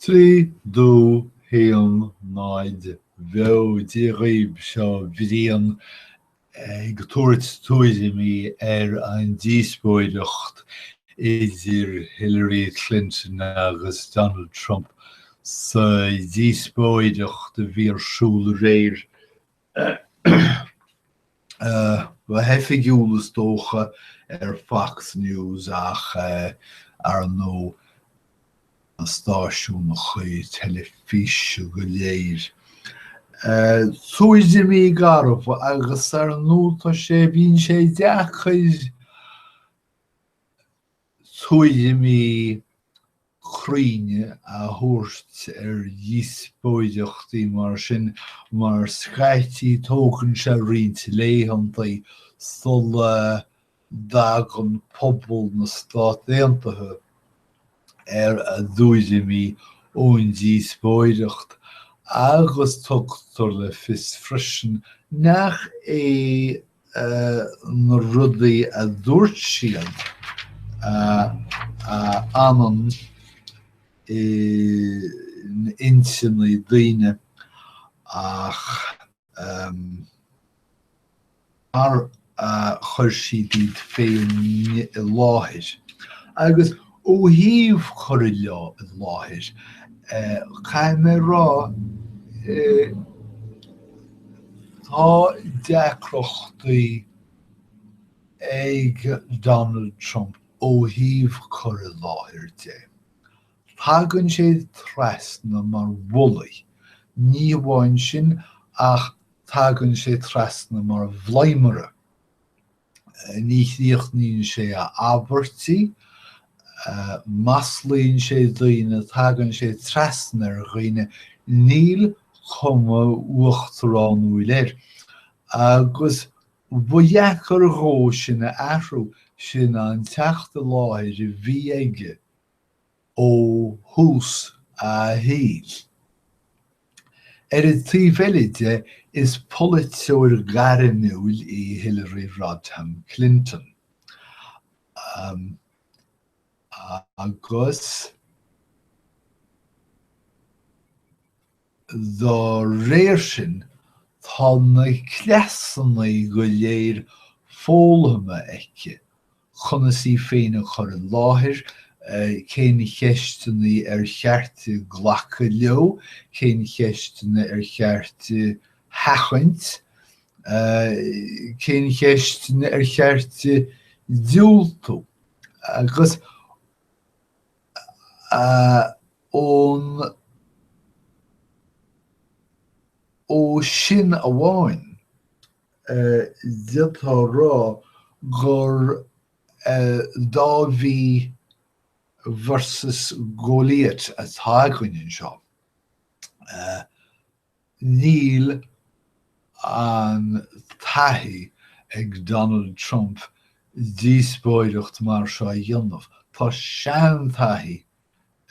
3, 2, 1, 0, Beo, Dia dhaoib, seo Brian ag tabhairt tuairimí ar an díospóireacht idir Hillary Clinton agus Donald Trump sa díospóireacht a bhí ar siúl aréir. Go hoifigiúil is dócha ar Fox News ach ar ndóigh na stáisiúnacha teilifíse go léir. Tuairimí garbha agus ar ndóigh tá sé, bíonn sé deacair tuairimí cruinne a thabhairt ar dhíospóireachtaí mar sin mar scaití tógann sé roinnt laethanta sula dtagann pobal na Stát Aontaithe ar a dtuairimí ón díospóireacht agus tugtar le fios freisin nach é na rudaí a dúirt siad a fhanann in intinní daoine ach mar a chuir siad iad féin i láthair. Agus ó thaobh cur i láthair, caithfidh mé a rá, Tá deacrachtaí ag Donald Trump ó thaobh cur i láthair de. Tagann sé trasna mar bhulaí. Ní hamháin sin ach tagann sé trasna mar bhladhmaire. Ní chríochnaíonn sé a abairtí, maslaíonn sé daoine, tagann sé trasna ar dhaoine, níl cuma uachtaránúil air. Agus ba dheacair dhó sin a athrú, sin an teacht i láthair a bhí aige. ó thús a shaoil. Ar an taobh eile de, is polaiteoir gairmiúil í Hillary Rodham Clinton agus dá réir sin tá na cleasanna go léir foghlamtha aici conas í féin a chur i láthair, cén cheisteanna ar cheart di glacadh leo, cén cheisteanna ar cheart di sheachaint, cén cheisteanna ar cheart di diúltú. Agus ón ó sin amháin, d'fhéadfá a rá gur Dáiví versus Goliath atá againn anseo. Níl an taithí ag Donald Trump díospóireacht mar seo a dhéanamh. Tá seantaithí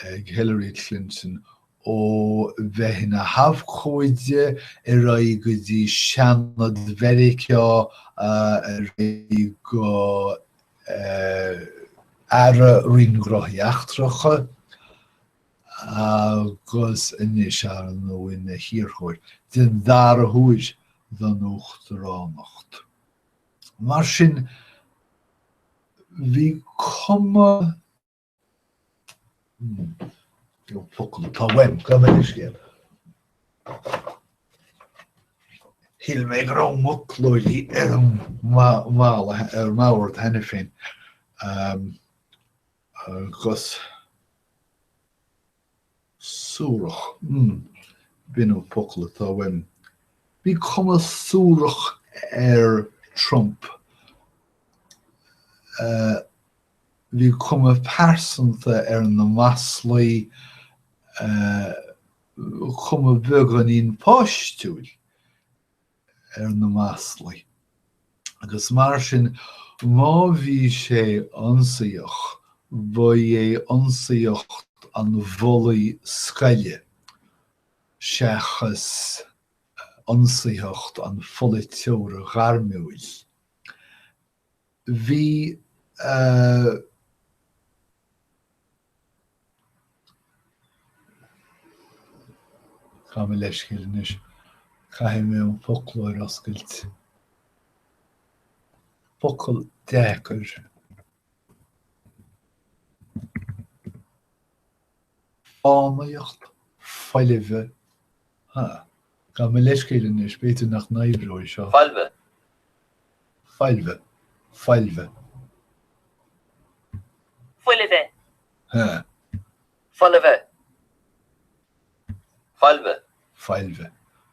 ag Hillary Clinton ó bheith ina habhcóide ar aghaidh go dtí Seanad Mheiriceá, ar aghaidh go Aire Roinn Gnóthaí Eachtracha agus anois, ar ndóigh, ina hiarrthóir den dara huair don uachtaránacht. Mar sin, bhí cuma. An focal atá uaim, gabh mo leithscéal. Shíl mé go raibh m'fhoclóirí ar an mballa, ar an mbord cheana féin. Agus suarach, b'in an focal atá uaim. Bhí cuma suarach ar Trump. Bhí cuma pearsanta ar na maslaí, cuma beagáinín páistiúil ar na maslaí. Agus mar sin, má bhí sé ionsaíoch, ba é ionsaíocht an bhulaí scoile seachas ionsaíocht an pholaiteora ghairmiúil. Bhí eh. Gabh mo leithscéal anois, caithfidh mé an foclóir a oscailt. Focal deacair. Fánaíocht, foilmhe, ha. Gabh mo leithscéal anois, b'fhéidir nach n-oibreoidh seo. Foilmhe. Foilmhe. Foilmhe. Foilmhe. Ha. Foilmhe. Foilmhe. Foilmhe.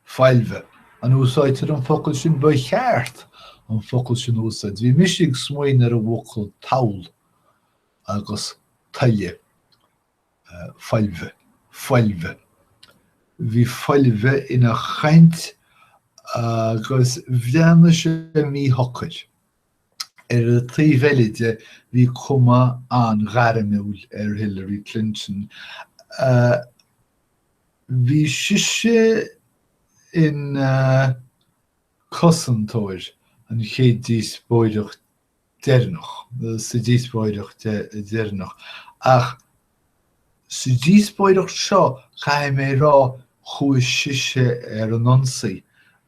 Foilmhe. An úsáidtear an focal sin? Ba cheart an focal sin a úsáid. Bhí mise ag smaoineamh ar an bhfocal tall agus toille. Foilmhe. Foilmhe. Bhí foilmhe ina chaint agus bhreathnaigh sé míshocair. Ar an taobh eile de, bhí cuma an-ghairmiúil ar Hillary Clinton. Bhí sise ina cosantóir an chéad díospóireacht deireanach, sa díospóireacht deireanach. Ach sa díospóireacht seo, caithfidh mé a rá, chuaigh sise ar an ionsaí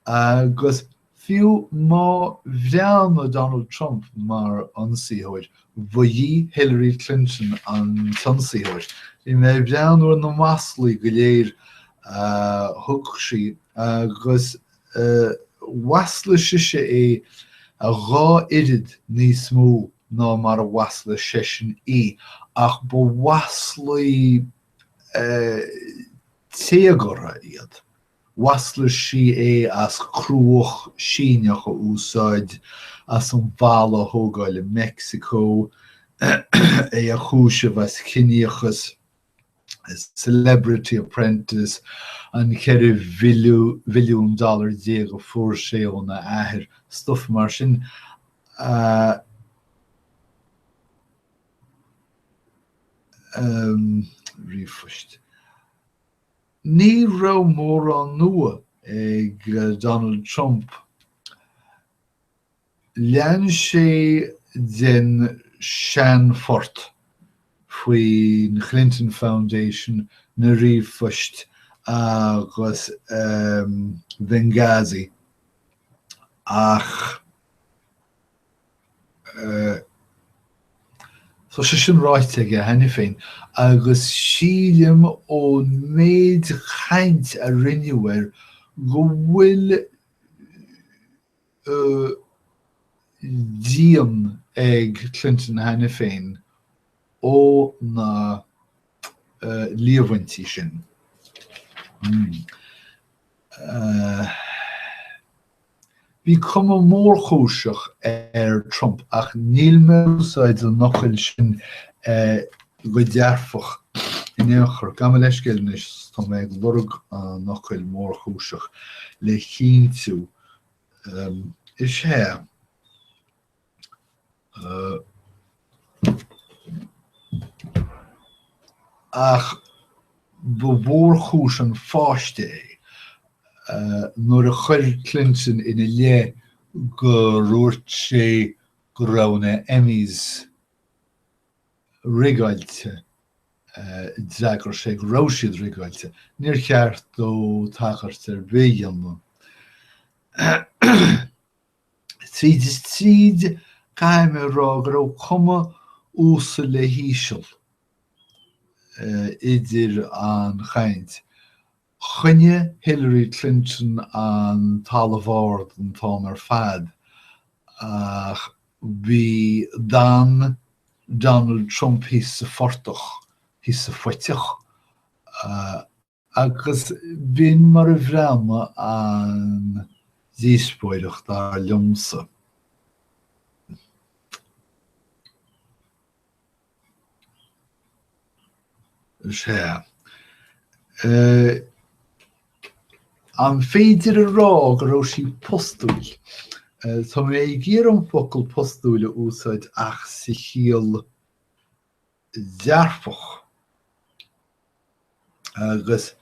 agus Fiú má bhreathnaigh Donald Trump mar ionsaítheoir, ba í Hillary Clinton an t-ionsaítheoir. Bhí mé ag breathnú ar na maslaí go léir a thug sí agus mhaslaigh sise é a dhá oiread níos mó ná mar a mhaslaigh seisean í, ach ba mhaslaí téagartha iad. Mhaslaigh sí é as cruach Síneach a úsáid, as an bhalla a thógáil i Meicsiceo, é a chúiseamh as ciníochas, Celebrity Apprentice, an 14 bhilliún dollar a fuair sé óna athair, stuif mar sin. Ríomhphoist. Ní raibh mórán nua ag Donald Trump. Lean sé den seanphort faoin Clinton Foundation, na ríomhphoist agus Benghazi ach Tá sé sin ráite aige cheana féin agus sílim ón méid caint a rinneadh air go bhfuil díon ag Clinton cheana féin ó na líomhaintí sin. Bhí cuma mhórchúiseach ar Trump ach níl mé ag úsáid an fhocail sin go dearfach in aon chor. Gabh mo leithscéal anois, tá mé ag lorg an fhocail mórchúiseach le cinntiú. Is ea. Ach ba mhórchúis an pháiste é nuair a chuir Clinton ina leith gur dhúirt sé go raibh na Emmys rigeáilte, d'fhreagair sé go raibh siad rigeáilte. Níor cheart dó tagairt ar bith a dhéanamh. Tríd is tríd, caithfidh mé a rá go raibh cuma uasal le híseal idir an chaint. Choinnigh Hillary Clinton an talamh ard an t-am ar fad ach bhí d'fhan Donald Trump thíos sa phortach, thíos sa phuiteach. Agus b'in mar a bhreathnaigh an díospóireacht, dar liomsa. Sea. An féidir a rá go raibh sí postúil? Tá mé ag iarraidh an focal postúil a úsáid ach sa chiall dearfach. Agus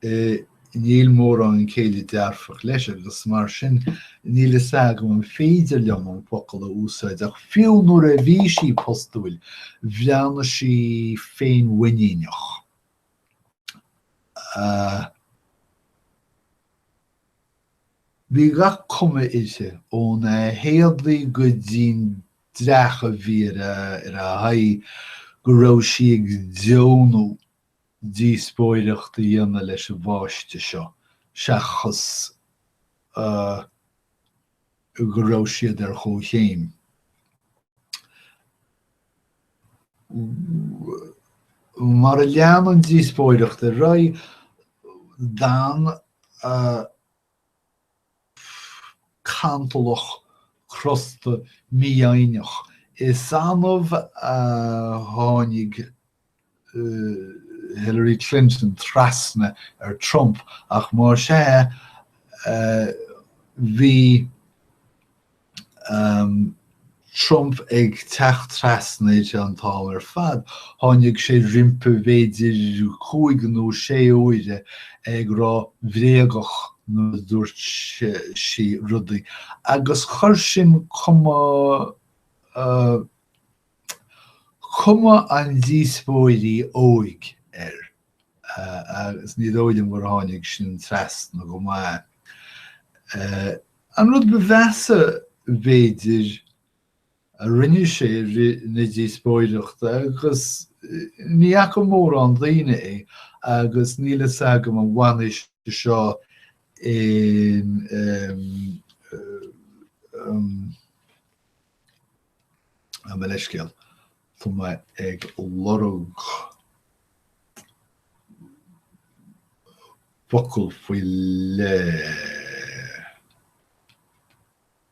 níl mórán céille dearfach leis agus mar sin níl fhios agam an féidir liom an focal a úsáid ach fiú nuair a bhí sí postúil bhreathnaigh sí féinmhuiníneach. Bhí gach cuma uirthi, óna héadaí go dtí'n dreach a bhí ar a haghaidh, go raibh sí ag deonú díospóireacht a dhéanamh leis an bpáiste seo, seachas go raibh siad ar chomhchéim. Mar a lean an díospóireacht ar aghaidh, d'fhan cantalach, crosta, mífhoighneach. Is annamh a tháinig Hillary Clinton trasna ar Trump ach más ea, bhí Trump ag teacht trasna uirthi an t-am ar fad. Tháinig sé roimpi b'fhéidir chúig nó sé huaire ag rá bhréagach nuair a dúirt sí rudaí agus chuir sin cuma cuma an díospóirí óig air agus ní dóigh liom gur tháinig sin trasna go maith. An rud ba mheasa, b'fhéidir, a rinne sé i rith na díospóireachta, agus ní fhaca mórán daoine é, agus níl fhios agam an bhfanfaidh sé seo in mo leithscéal, tá mé ag lorg focal faoi leith.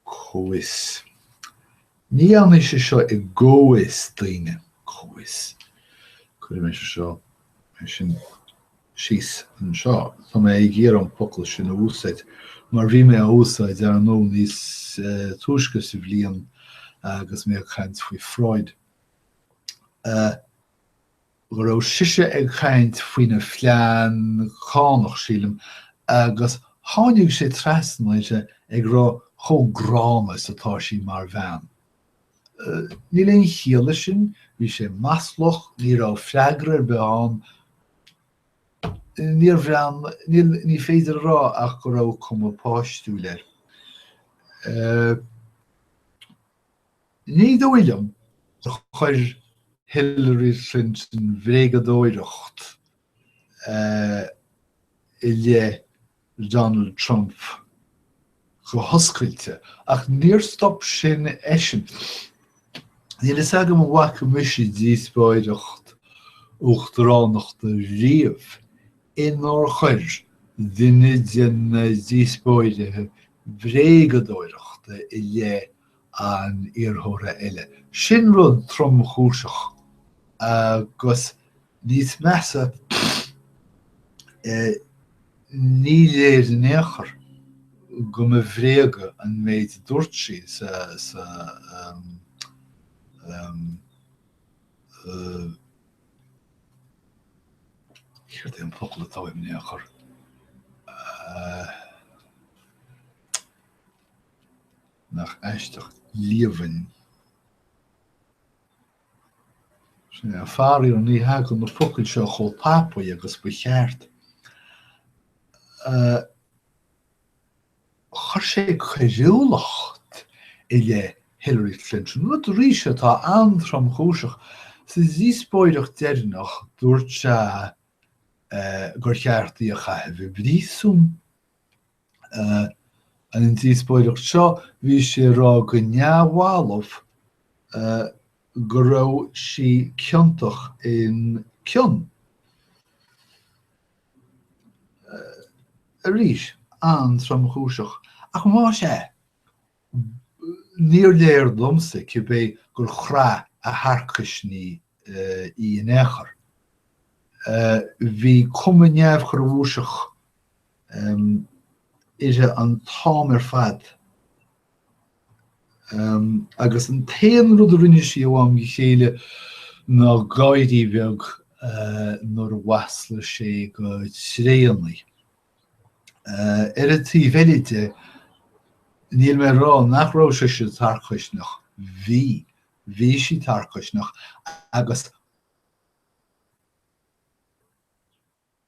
Comhfhios. Ní fhanfaidh sé seo i gcomhfhios daoine. Comhfhios. Cuirfidh mé seo, é sin síos anseo. Tá mé ag iarraidh an focal sin a úsáid, mar bhí mé á úsáid, ar ndóigh, níos túisce sa bhliain agus mé ag caint faoi Freud. Go raibh sise ag caint faoina phlean cánach, sílim, agus tháinig sé trasna uirthi ag rá chomh gránna is atá sí mar bhean. Níl aon chiall leis sin, bhí sé maslach, ní raibh freagra ar bith ann, níor bhreath, ní féidir a rá ach go raibh cuma páistiúil air. Ní dóigh liom gur chuir Hillary Clinton bhréagadóireacht i leith Donald Trump go hoscailte, ach níor stop sin eisean. Níl fhios agam an bhfaca mise díospóireacht uachtaránachta riamh inar chuir duine de na díospóirithe bréagadóireachta i leith an iarrthóra eile. Sin rud tromchúiseach agus níos measa, ní léir in aon chor go mba bhréaga an méid a dúirt sí sa céard é an focal atá uaim in aon chor? Nach aisteach, líomhain. Sin é, faraor ní thagann na focail seo chomh tapaidh agus ba cheart. Chuir sé coiriúlacht i leith Hillary Clinton, rud arís atá an-tromchúiseach. Sa díospóireacht deireanach dúirt sé gur cheart í a chaitheamh i bpríosún. An díospóireacht seo, bhí sé ag rá go neamhbhalbh go raibh sí ciontach in cion. Arís, an-tromchúiseach. Ach más ea, níor léir domsa cibé gur chraith a tharcaisní í in aon chor. Bhí cuma neamhthromchúiseach uirthi an t-am ar fad. Agus an t-aon rud a rinne sí ó am go chéile ná gáirí beag nuair a mhaslaigh sé go tréan í. Ar an taobh eile de, níl mé ag rá nach raibh sise tarcaisneach, bhí, bhí sí tarcaisneach agus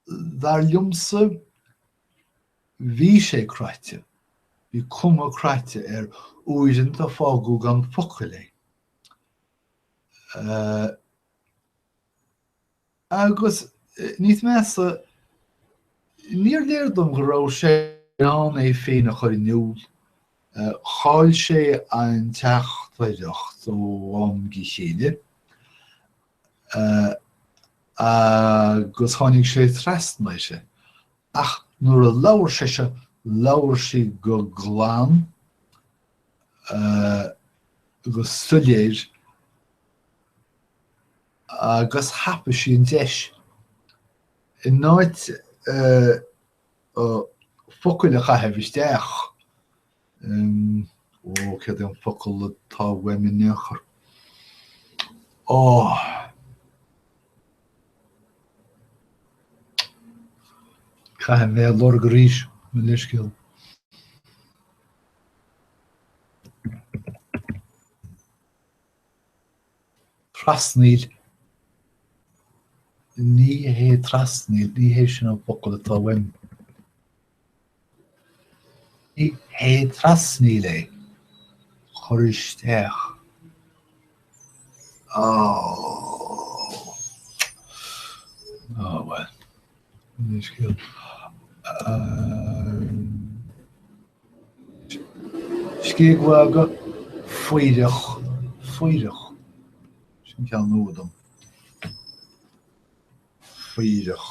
Dar liomsa, bhí sé craite. Bhí cuma craite air. Uaireanta fágadh gan focal é. Agus níos measa, níor léir dom go raibh sé in ann é féin a chur in iúl. Chaill sé an teachtaireacht ó am go chéile agus tháinig sé trasna uirthi. Ach nuair a labhair sise, labhair sí go glan, go soiléir agus thapaigh sí an deis. In áit focail a chaitheamh isteach, ó, céard é an focal atá uaim in aon chor? Ó! Caithfidh mé a lorg arís, mo leithscéal. Trasnaíl. Ní hé trasnaíl, ní hé sin an focal atá uaim. Ní hé trasnaíl é. Cur isteach. Ó. Ó, bhuel. Ní scéal. Scigmhagadh, fuireach, fuireach. Sin ceann nua dom. Fuireach.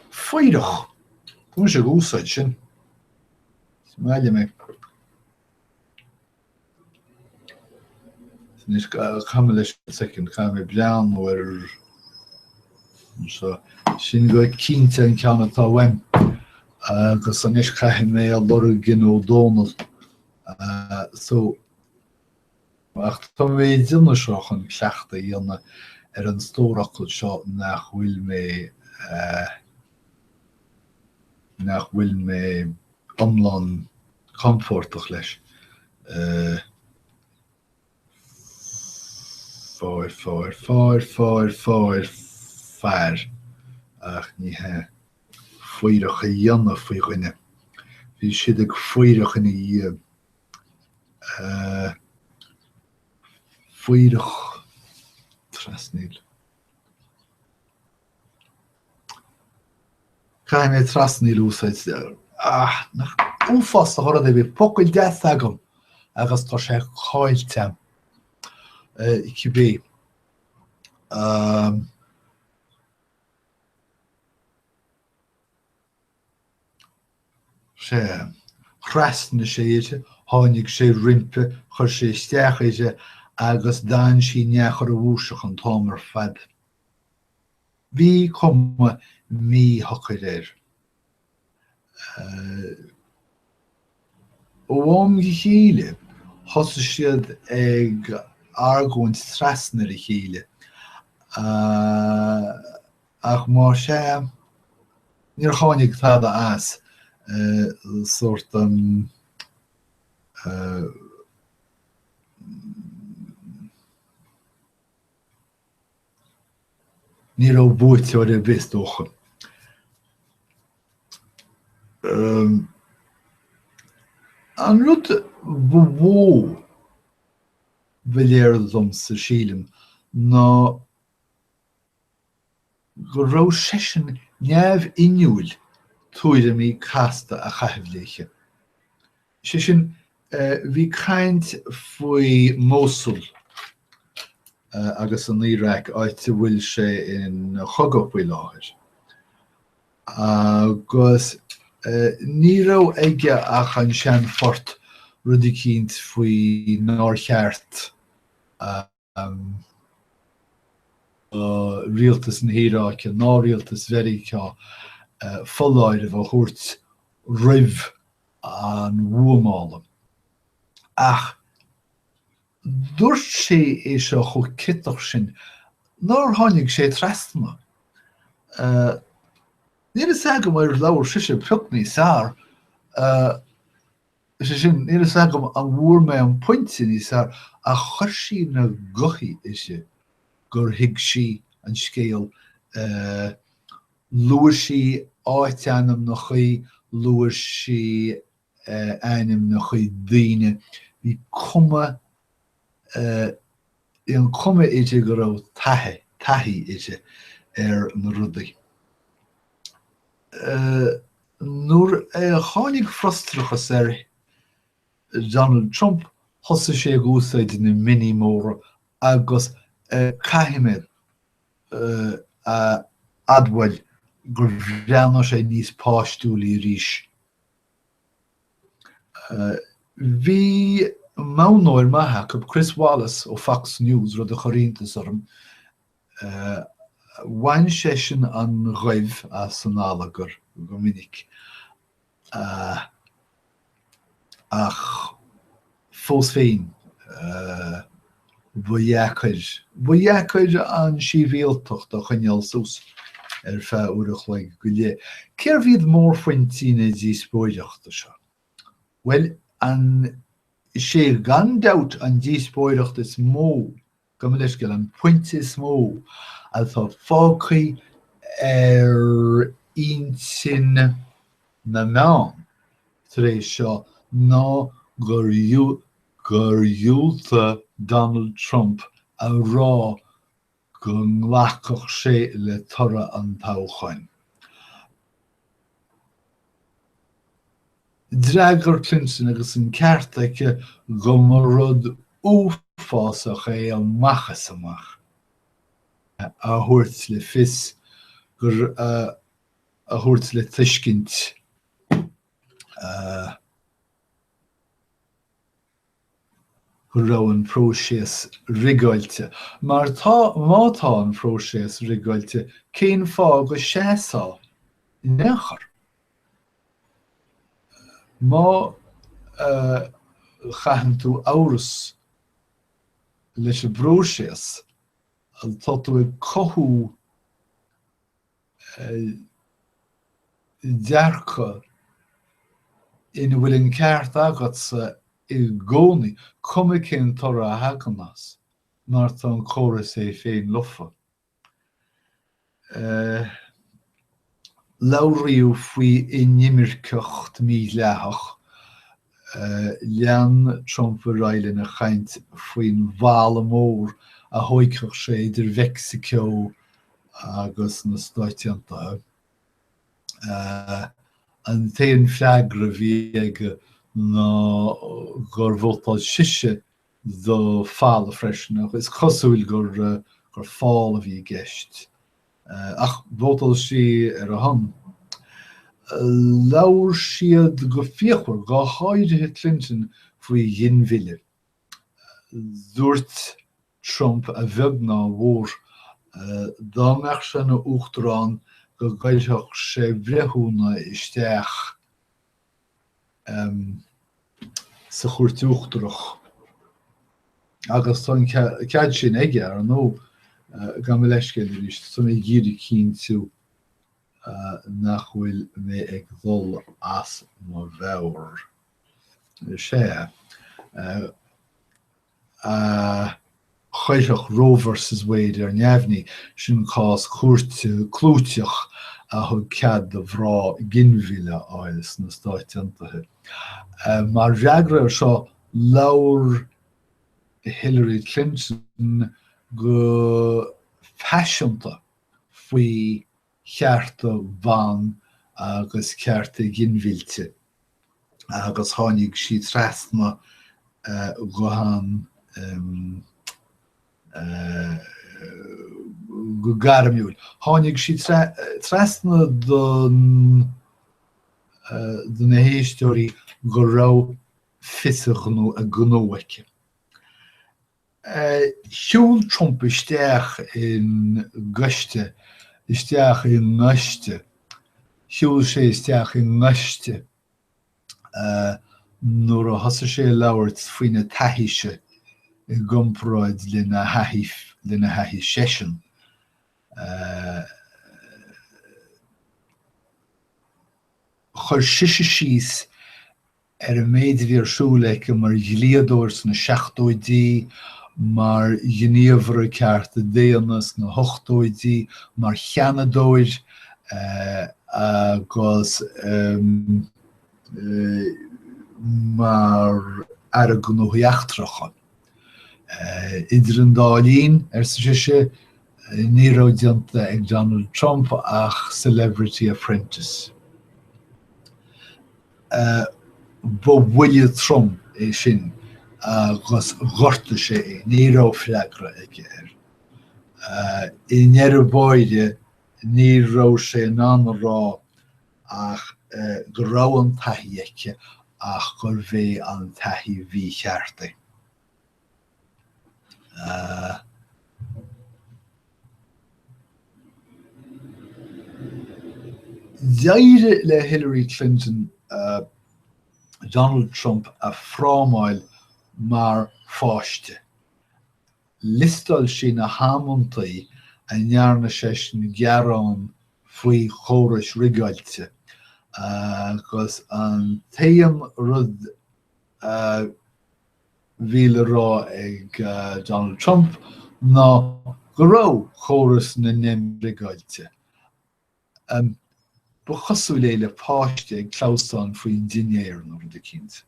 Fuireach! Tá mise ag úsáid sin. Is maith liom é. Anois caithfidh mé leis an soicind, caithfidh mé breathnú ar anseo. Sin go cinnte an ceann atá uaim. Agus anois caithfidh mé a lorg in Ó Dónaill. So, ach tá mé ag déanamh seo chun cleachtadh a dhéanamh ar an stór fhocal seo nach bhfuil mé, nach bhfuil mé iomlán compordach leis. Fáir, fáir, fáir, fáir, fáir, fair, ach ní hea. Fuireach a dhéanamh faoi dhuine. Bhí siad ag fuireach ina dhiaidh. Fuireach, trasnaíl. Caithfidh mé trasnaíl a úsáid. Ah, nach uafásach an rud é, bhí focal deas agam agus tá sé caillte agam. Cibé. Sea. Thrasnaigh sé uirthi, tháinig sé roimpi, chuir sé isteach uirthi agus d'fhan sí neacharamhúiseach an t-am ar fad. Bhí cuma mhíshocair air. Ó am go chéile thosaigh siad ag argóint trasna ar a chéile, ach más ea, níor tháinig tada as, sórt. Ní raibh buaiteoir ar bith, is dócha. An rud ba mhó ba léir domsa, sílim, ná go raibh seisean neamhinniúil tuairimí casta a chaitheamh léithe. Sé sin, bhí caint faoi Mosul agus an Iaráic, áit a bhfuil sé ina chogadh faoi láthair, agus ní raibh aige ach an seanphort, rud eicínt faoi nár cheart do rialtas na hIaráice ná rialtas Mheiriceá foláireamh a thabhairt roimh an bhuamála. Ach dúirt sé é seo chomh ciotach sin nár tháinig sé trasna. Níl a fhios agam ar labhair sise pioc níos fearr. Is é sin, níl a fhios agam an bhfuair mé an pointe níos fearr, ach chuir sí na gothaí uirthi gur thuig sí an scéal. Luaigh sí áitainmneacha, luaigh sí ainmneacha daoine. Bhí cuma, bhí an cuma uirthi go raibh taithí, taithí uirthi ar na rudaí. Nuair a tháinig frustrachas ar Donald Trump, thosaigh sé ag úsáid na mionnaí móra agus caithfidh mé a admháil gur bhreathnaigh sé níos páistiúlaí arís. Bhí modhnóir maith acu, Chris Wallace ó Fox News, rud a chuir iontas orm. Bhain seisean an ghoimh as an allagar go minic. Ach fós féin, ba dheacair, ba dheacair an sibhialtacht a choinneáil suas ar feadh uair a chloig go leith. Cérbh iad mórphointí na díospóireachta seo? Bhuel, an, is é gan dabht an díospóireacht is mó Gabh mo leithscéal, an pointe is mó atá fágtha ar intinn na meán tar éis seo ná gur gur dhiúltaigh Donald Trump a rá go nglacfadh sé le toradh an toghcháin. D'fhreagair Clinton, agus an ceart aici, go mba rud uafásach é amach is amach a thabhairt le fios gur a thabhairt le tuiscint go raibh an próiseas rigeáilte. Mar tá, má tá an próiseas rigeáilte, cén fáth go seasfá in aon chor? Má chaitheann tú amhras leis an bpróiseas, tá tú ag cothú dearcadh ina bhfuil an ceart agatsa i gcónaí, cuma cén toradh a thagann as, mar tá an córas é féin lofa. Labhraíodh faoi inimirceacht mhídhleathach. Lean Trump ar aghaidh lena chaint faoin bhalla mór a thógfadh sé idir Mheicsiceo agus na Stáit Aontaithe. An t-aon freagra a bhí aige ná gur vótáil sise do falla freisin, ach is cosúil gur gur fál a bhí i gceist. Ach vótáil sí ar a shon. Labhair siad go fíochmhar, go háirithe Clinton, faoi ghinmhilleadh. Dúirt Trump a bheag ná a mhór, dá mbeadh sé ina uachtarán go gcuirfeadh sé breithiúna isteach sa Chúirt Uachtarach agus tá an cead sin aige, ar ndóigh, gabh mo leithscéal arís, tá mé ag iarraidh cinntiú nach bhfuil mé ag dul as mo mheabhair. Sea. a chuirfeadh Roe versus Wade ar neamhní, sin cás cúirte clúiteach a thug cead do mhná ginmhilleadh a fháil sna Stáit Aontaithe. Mar fhreagra air seo, labhair Hillary Clinton go paiseanta faoi chearta ban agus cearta ginmhillte agus tháinig sí trasna go han go gairmiúil. Tháinig sí trasna don do na héisteoirí go raibh fios a gnó aici. Shiúil Trump isteach i ngaiste, isteach i ngaiste, shiúil sé isteach i ngaiste nuair a thosaigh sé ag labhairt faoina taithíse i gcomparáid lena thaithí, lena thaithí seisean. Chuir sise síos ar an méid a bhí ar siúl aici mar dhlíodóir sna seachtóidí, mar ghníomhaire cearta daonna sna hochtóidí, mar sheanadóir. Agus mar Aire Gnóthaí Eachtracha. Idir an dá linn, arsa sise, ní raibh déanta ag Donald Trump ach Celebrity Apprentice. Ba bhuille trom é sin agus ghortaigh sé é. Ní raibh freagra aige air. I ndeireadh báire, ní raibh sé in ann a rá ach go raibh an taithí aici ach gurbh é an taithí mhícheart é. D'éirigh le Hillary Clinton Donald Trump a fhrámáil mar pháiste. Liostáil sí na hamantaí a ndearna seisean gearán faoi chórais rigeáilte agus an t-aon rud a bhí le rá ag Donald Trump ná go raibh córas na nDems rigeáilte. Ba chosúil é le páiste ag clamhsán faoin dinnéar nó rud eicínt.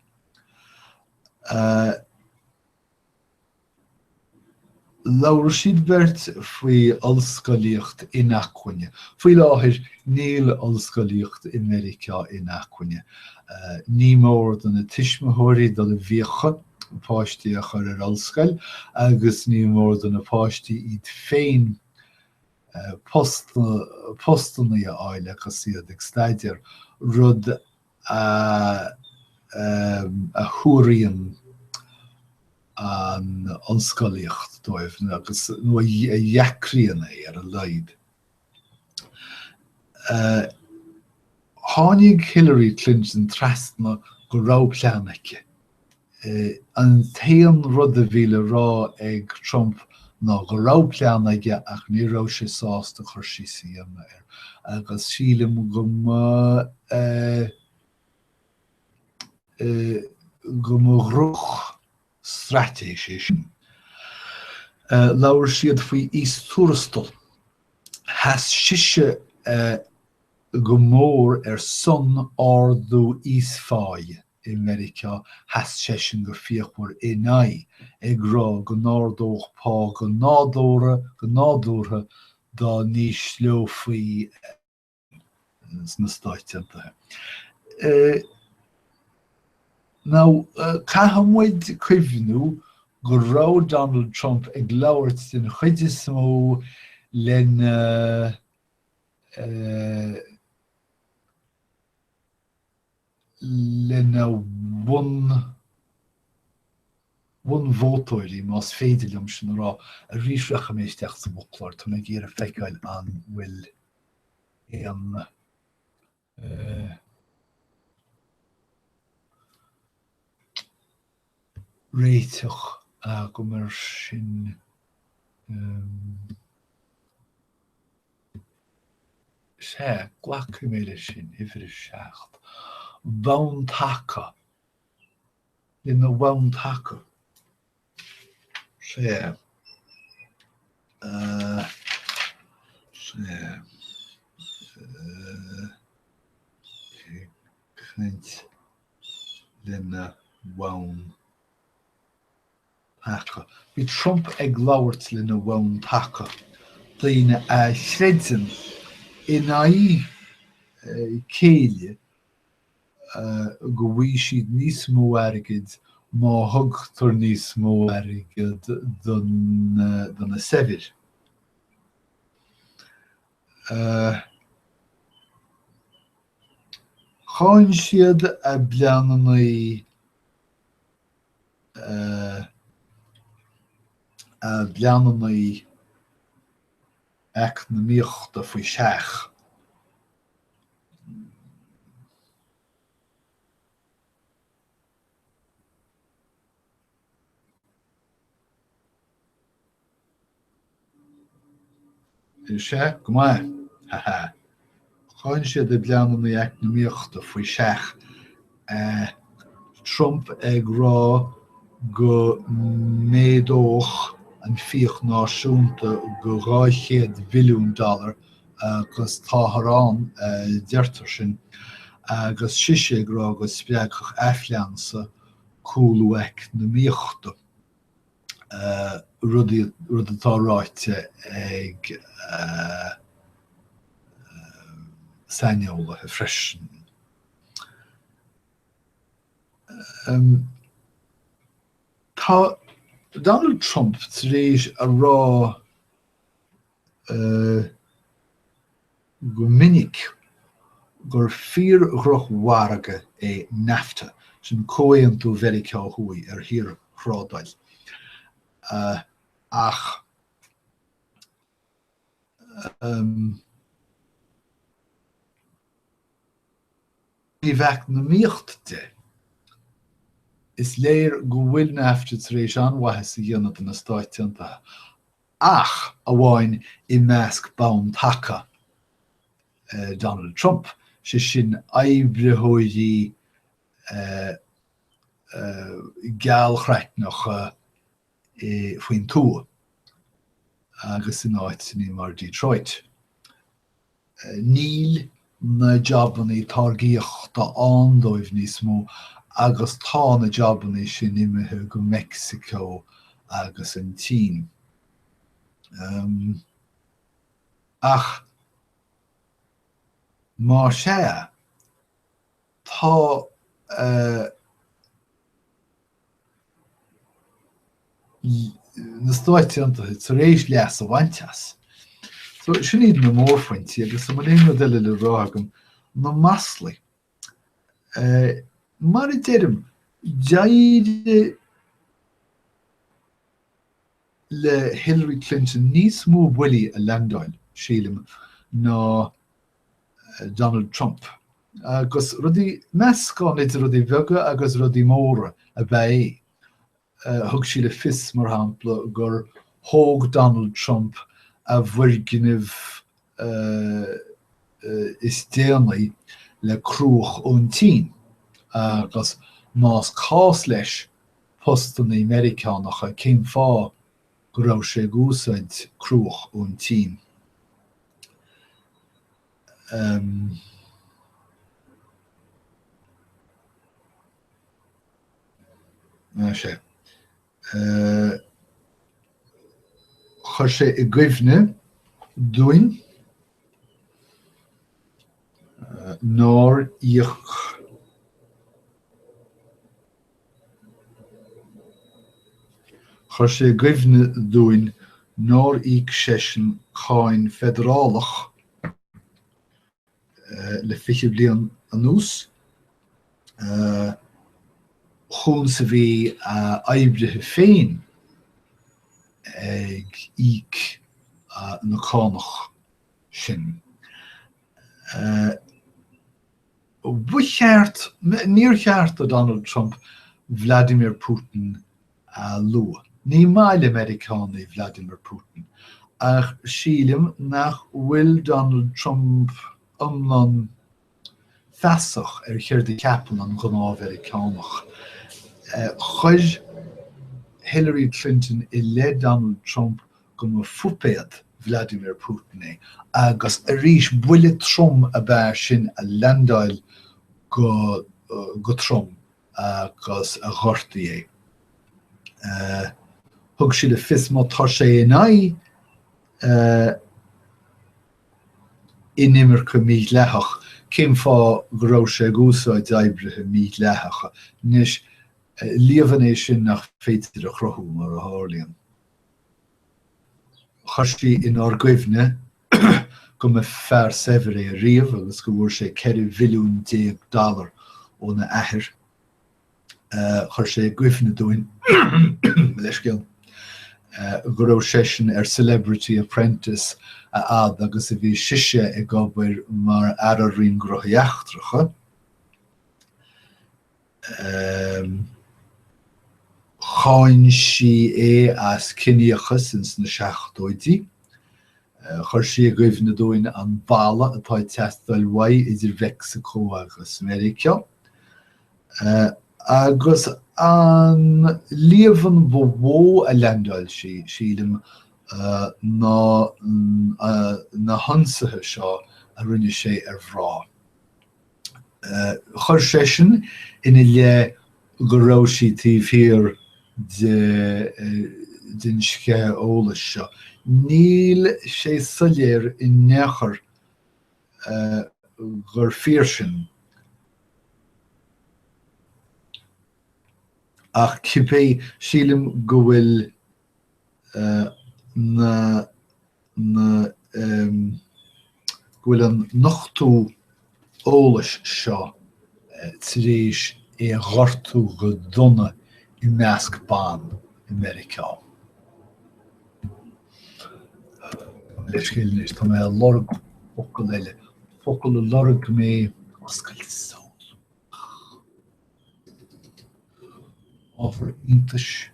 Labhair siad beirt faoi ollscolaíocht inacmhainne. Faoi láthair, níl ollscolaíocht i Meiriceá inacmhainne. Ní mór do na tuismitheoirí dul i bhfiacha páistí a chur ar ollscoil agus ní mór do na páistí iad féin postanna a fháil agus iad ag staidéar, rud a a shuaraíonn an ollscolaíocht dóibh agus nó a dheacraíonn é ar a laghad. Tháinig Hillary Clinton trasna go raibh plean aici. An t-aon rud a bhí le rá ag Trump ná go raibh plean aige ach ní raibh sé sásta cur síos a dhéanamh air agus sílim go mba go mba dhroch-straitéis é sin. Labhair siad faoi íostuarastal. Sheas sise go mór ar son ardú íospháighe. i Meiriceá, sheas seisean go fíochmhar in aghaidh, ag rá go n-ardódh pá go nádúrtha, go nádúrtha dá n-ísleofaí sna Stáit Aontaithe. Now, caithfidh muid cuimhniú go raibh Donald Trump ag labhairt den chuid is mó lena lena bhunvótóirí, más féidir liom sin a rá. Arís, rachaidh mé isteach sa bhfoclóir, tá mé ag iarraidh feiceáil an bhfuil aon réiteach agam air sin. Sea, glacfaidh mé leis sin, uimhir a 7. Bonn taca. Lena bhonn taca. Sea. Sea. Ag caint lena bhonn taca. Bhí Trump ag labhairt lena bhonn taca, daoine a chreideann in aghaidh céille go bhfaighidh siad níos mó airgid má thugtar níos mó airgid do na saibhir. Cháin siad a bpleananna a bpleananna eacnamaíochta faoi seach. Sea, go maith. Ha ha. Cháin siad a bpleananna eacnamaíochta faoi seach. Trump ag rá go méadódh an fiach náisiúnta go 200 billiún dollar. Agus táthar ann, deirtear sin, agus sise ag rá go spreagfadh aifleansa cúlú eacnamaíochta, rud atá ráite ag saineolaithe freisin. Tá Donald Trump tar éis a rá go minic gur fíor-dhrochmhargadh é NAFTA, sin Comhaontú Mheiriceá Thuaidh ar Shaorthrádáil, ach thaobh eacnamaíocht de, is léir go bhfuil NAFTA tar éis an-mhaitheas a dhéanamh do na Stáit Aontaithe, ach amháin i measc bonn taca Donald Trump, sé sin oibritheoirí gealchraicneacha faoin tuath agus in áiteanna mar Detroit. Níl na jabannaí táirgíochta ann dóibh níos mó agus tá na jabannaí sin imithe go Meicsiceo agus an tSín. Ach má sea, tá na Stáit Aontaithe tar éis leas a bhaint as. So, sin iad na mórphointí agus an bhfuil aon rud eile le rá agam? Na maslaí. Mar a deirim, d'éirigh le Hillary Clinton níos mó buillí a leaindeáil, sílim, ná Donald Trump. Agus rudaí, meascán idir rudaí beaga agus rudaí móra ab ea é. Thug sí le fios, mar shampla, gur thóg Donald Trump a bhfoirgneamh is déanaí le cruach ón tSín agus más cás leis postannaí Meiriceánacha cén fáth go raibh sé ag úsáid cruach ón tSín? Sea. Chuir sé i gcuimhne dúinn nár íoc Chuir sé i gcuimhne dúinn nár íoc seisean cáin feidearálach le 20 bliain anuas, chúns a bhí a oibrithe féin ag íoc na cánach sin. Ba cheart, níor cheart do Donald Trump Vladimir Putin a lua. Ní maith le Meiriceánaigh Vladimir Putin, ach sílim nach bhfuil Donald Trump iomlán feasach ar chéard a cheapann an gnáth-Mheiriceánach. Chuir Hillary Clinton i leith Donald Trump go mba phuipéad Vladimir Putin é, agus arís buille trom ab ea sin a leaindeáil go go trom. agus a ghortaigh é. Thug sí le fios má tá sé in aghaidh inimirce mídhleathach, cén fáth go raibh sé ag úsáid oibrithe mídhleathacha? Anois, líomhain é sin nach féidir a chruthú, mar a tharlaíonn. Chuir sí inár gcuimhne go mba fear saibhir é ariamh agus go bhfuair sé 14 bhilliún dollar óna athair. Chuir sé i gcuimhne dúinn, mo leithscéal, go raibh seisean ar Celebrity Apprentice a fhad agus a bhí sise ag obair mar Aire Roinn Gnóthaí Eachtracha. Cháin sí é as ciníochas ins na seachtóidí. Chuir sí i gcuimhne dúinn an balla atá ag teastáil uaidh idir Mheicsiceo agus Meiriceá. Agus an líomhain ba mhó a leaindeáil sí, sílim, ná na hionsaithe seo a rinne sé ar mhná. Chuir seisean ina leith go raibh sí taobh thiar de den sceitheadh eolais seo. Níl sé soiléir in aon chor gur fíor sin, ach cibé, sílim go bhfuil na na go bhfuil an nochtadh eolais seo tar éis é a ghortú go dona i measc ban i Meiriceá. Leithscéal anois, tá mé ag lorg focal eile, focal a lorg mé, oscailt súl. Ábhar iontais.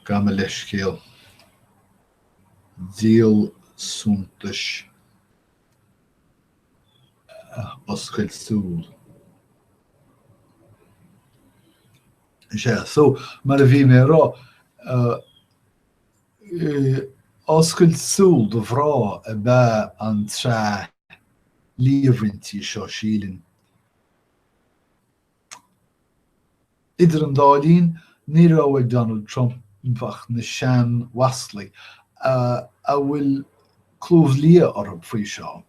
Gabh mo leithscéal. Díol suntais. Oscailt súl. Sea, so, mar a bhí mé a rá, oscailt súl do mhná ab ea an tsraith líomhaintí seo, sílim. Idir an dá linn, ní raibh ag Donald Trump ach na sean-mhaslaí, a bhfuil clúmh liath orthu faoi seo.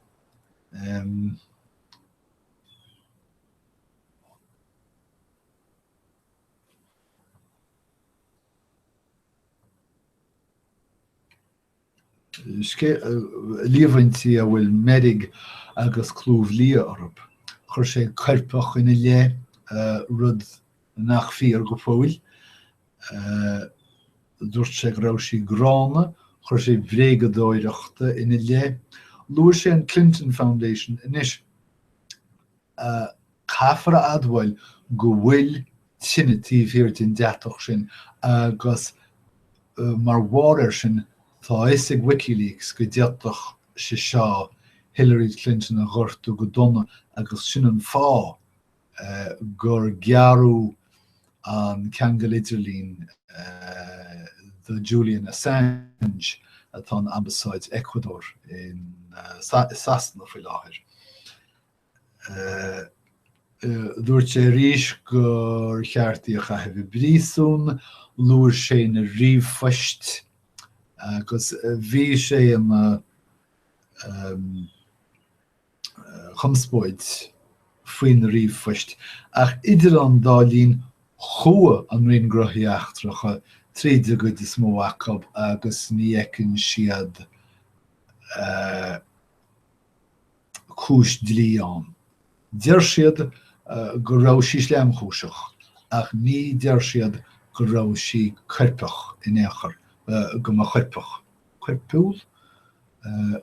Líomhaintí a bhfuil meirg agus clúmh liath orthu. Chuir sé coirpeach ina leith, rud nach fíor go fóill. Dúirt sé go raibh sí gránna, chuir sé bréagadóireachta ina leith. Luaigh sé an Clinton Foundation anois. Caithfear a admháil go bhfuil tine taobh thiar den deatach sin agus mar bharr air sin tá a fhios ag WikiLeaks go d'fhéadfadh sé seo Hillary Clinton a ghortú go dona agus sin an fáth gur gearradh an ceangal idirlín do Julian Assange atá in Ambasáid Ecuador i Sasana faoi láthair. Dúirt sé arís gur cheart í a chaitheamh i bpríosún, luaigh sé na ríomhphoist agus bhí sé ina chonspóid faoi na ríomhphoist. Ach idir an dá linn chuaigh an Roinn Gnóthaí Eachtracha tríd an gcuid is mó acu agus ní fheiceann siad cúis dlí ann. Deir siad go raibh sí sleamchúiseach, ach ní deir siad go raibh sí coirpeach in aon chor, go mba choirpeach, coirpiúil?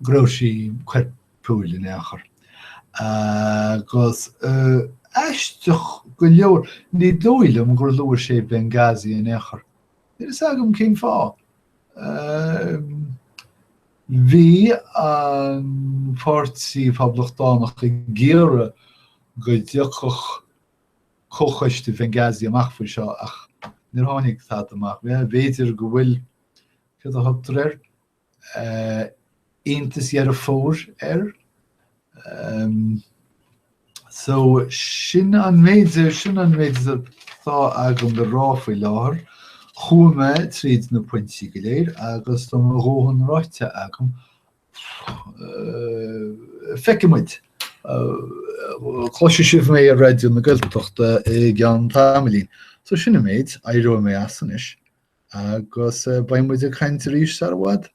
go raibh sí coirpiúil in aon chor. Agus aisteach go leor, ní dóigh liom gur luaigh sé Benghazi in aon chor. Níl fhios agam cén fáth. Bhí an Páirtí Poblachtánach ag iarraidh go dtiocfadh Comhchoiste Bhenghazi amach faoi seo ach níor tháinig tada amach. B'fhéidir go bhfuil, céard a thugtar air, iontas Dheireadh Fómhair air? So, sin an méid, sin an méid atá agam le rá faoi láthair. Chuaigh mé tríd na pointí go léir agus tá mo dhóthain ráite agam. Feicfidh muid. Cloisfidh sibh mé ar Raidió na Gaeltachta i gceann tamaillín. So sin an méid, éireoidh mé as anois agus beidh muid ag caint arís sar i bhfad.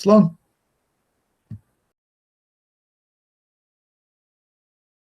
Slán!